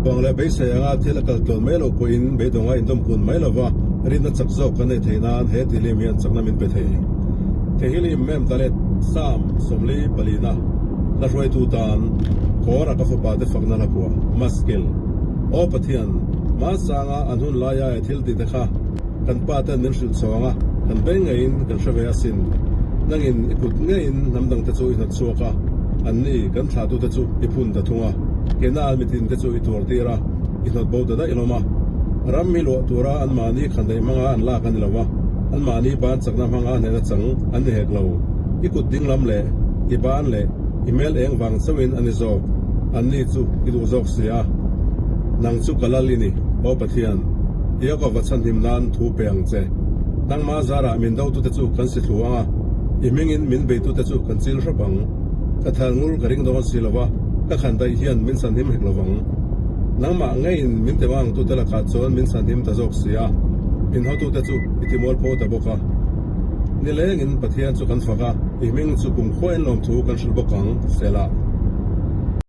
Huang leh beisei anga thil a kal tlawn mai loh pawhin beidawnga indawm kun mai lova rinna chak zawk kan neih theih nan he tihlim hian chakna min pe thei. Tehillim Mem Dalet, Psalm 44 palina, Hla hruaitu tan, Kawra ka fapa te fakna hla phuah, Maskil. Aw Pathian, hmasanga an hun laia e thil tih te kha kan pa ten min hrilh chhawng a, kan beng ngeiin kan hre ve asin. Nangin i kut ngeiin hnam dangte chu i hnawt chhuak a, anni kan thlahtute chu i phun ta thung a, Kenan mitin te chu i tuar tir a, i hnawt bo ta daih hlawm a. Ram hi luah tura anmahni khandaih hmanga an lak a ni lo va, anmahni ban chakna hmanga hnehna chang an ni hek lo. I kut ding lam leh i ban leh i hmel eng vang chauhin a ni zawk, anni chu i duh zawk si a. Nang chu ka lal i ni, Aw Pathian, Iakova chhanhim nan thu pe ang che. Nangmah zarah min dotute chu kan si thlu ang a, i hmingin min beitute chu kan chil hrep ang. Ka thal ngur ka ring dawn si lo va, ka khan daih hian min sanhim hek lo vang. Nangmah ngeiin min ti vang tute lakah chuan min sanhim ta zawk si a, min hotute chu i ti mualpho ta bawk a. Nilengin Pathian chu kan fak a, i hming chu kumkhua in lawmthu kan hrilh bawk ang, Selah.